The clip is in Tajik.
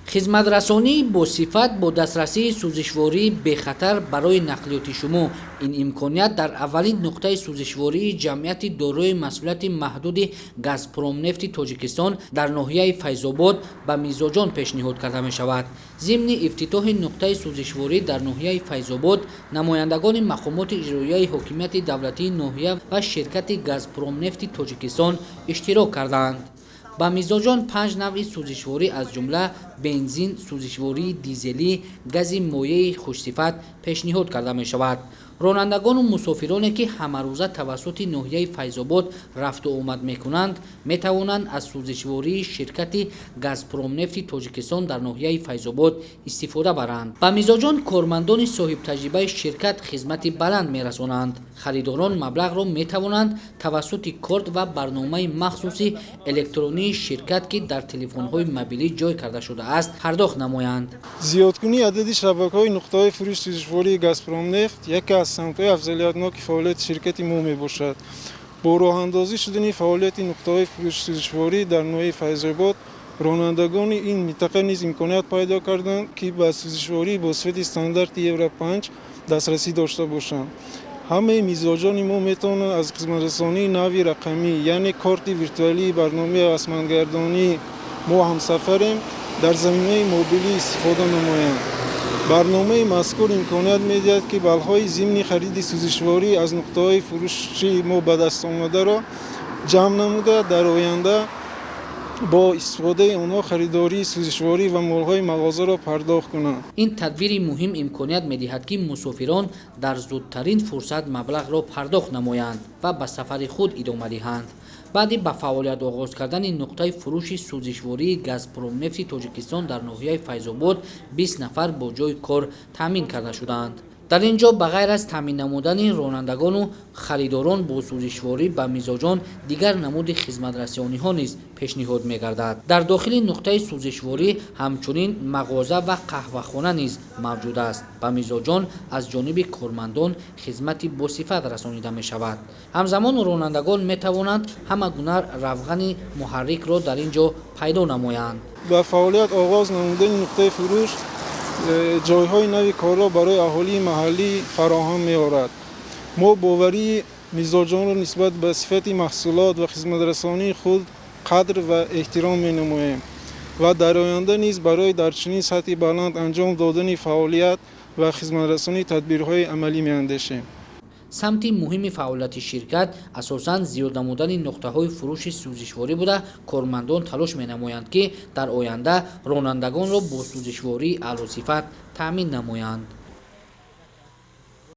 Хизматрасонии босифат бо дастрасии сӯзишвории бехатар барои нақлиёти шумо. Ин имконият дар аввалин нуқтаи сӯзишвории ҷамъияти дорои масъулияти маҳдуди «Газпромнефти Тоҷикистон» дар ноҳияи Файзобод ба мизоҷон пешниҳод карда мешавад. Зимни ифтитоҳи нуқтаи сӯзишворӣ дар ноҳияи Файзобод намояндагони мақомоти иҷроияи ҳокимияти давлатии ноҳия ва ширкати «Газпромнефти Тоҷикистон» иштирок карданд. Ба мизоҷон панҷ навъи сӯзишворӣ, аз ҷумла бензин, сӯзишвории дизелӣ, гази моеи хушсифат пешниҳод карда мешавад. Ронандагону мусофироне, ки ҳамарӯза тавассути ноҳияи Файзобод рафту омад мекунанд, метавонанд аз сӯзишвории ширкати «Газпромнефти Тоҷикистон» дар ноҳияи Файзобод истифода баранд. Ба мизоҷон кормандони соҳибтаҷрибаи ширкат хизмати баланд мерасонанд. Харидорон маблағро метавонанд тавассути корт ва барномаи махсуси электронии ширкат, ки дар телефонҳои мобилӣ ҷой карда шудааст, пардохт намоянд. Зиёдкунии адади шабакаҳои нуқтаҳои фурӯши сӯзишвории «Газпромнефт» яке аз самтҳои афзалиятноки фаъолияти ширкати мо мебошад. Бо роҳандозӣ шудани фаъолияти нуқтаҳои фурӯши сӯзишворӣ дар ноҳияи Файзобод, ронандагони ин минтақа низ имконият пайдо карданд, ки ба сӯзишвории бо сифати стандарти Евро 5 дастрасӣ дошта бошанд. Ҳамаи мизоҷони мо метавонанд аз хизматрасонии нави рақамӣ, яъне корти виртуалии барномаи ҳавасмандгардонии «Мо ҳамсафарем» дар замимаи мобилӣ истифода намоянд. Барномаи мазкур имконият медиҳад, ки баллҳои зимни хариди сӯзишворӣ аз нуқтаҳои фурӯши мо ба даст омадаро ҷамъ намуда, дар оянда бо истифодаи онҳо харидории сӯзишворӣ ва молҳои мағозаро пардохт кунанд. Ин тадбири муҳим имконият медиҳад, ки мусофирон дар зудтарин фурсат маблағро пардохт намоянд ва ба сафари худ идома диҳанд. Баъди ба фаъолият оғоз кардани нуқтаи фурӯши сӯзишвории «Газпромнефти Тоҷикистон» дар ноҳияи Файзобод 20 нафар бо ҷойи кор таъмин карда шудаанд. Дар ин ҷо ба ғайр аз таъмин намудани ронандагону харидорон бо сӯзишворӣ, ба мизоҷон дигар намуди хизматрасониҳо низ пешниҳод мегардад. Дар дохили нуқтаи сӯзишворӣ ҳамчунин мағоза ва қаҳвахона низ мавҷуд аст. Ба мизоҷон аз ҷониби кормандон хизмати босифат расонида мешавад. Ҳамзамон ронандагон метавонанд ҳама гуна равғани муҳаррикро дар ин ҷо пайдо намоянд. Ба фаъолият оғоз намудани нуқтаи фурӯш ҷойҳои нави корро барои аҳолии маҳаллӣ фароҳам меорад. Мо боварии мизоҷонро нисбат ба сифати маҳсулот ва хизматрасонии худ қадр ва эҳтиром менамоем ва дар оянда низ барои дар чунин сатҳи баланд анҷом додани фаъолият ва хизматрасонӣ тадбирҳои амалӣ меандешем. Самти муҳими фаъолияти ширкат асосан зиёд намудани нуқтаҳои фурӯши сӯзишворӣ буда, кормандон талош менамоянд, ки дар оянда ронандагонро бо сӯзишвории аълосифат таъмин намоянд.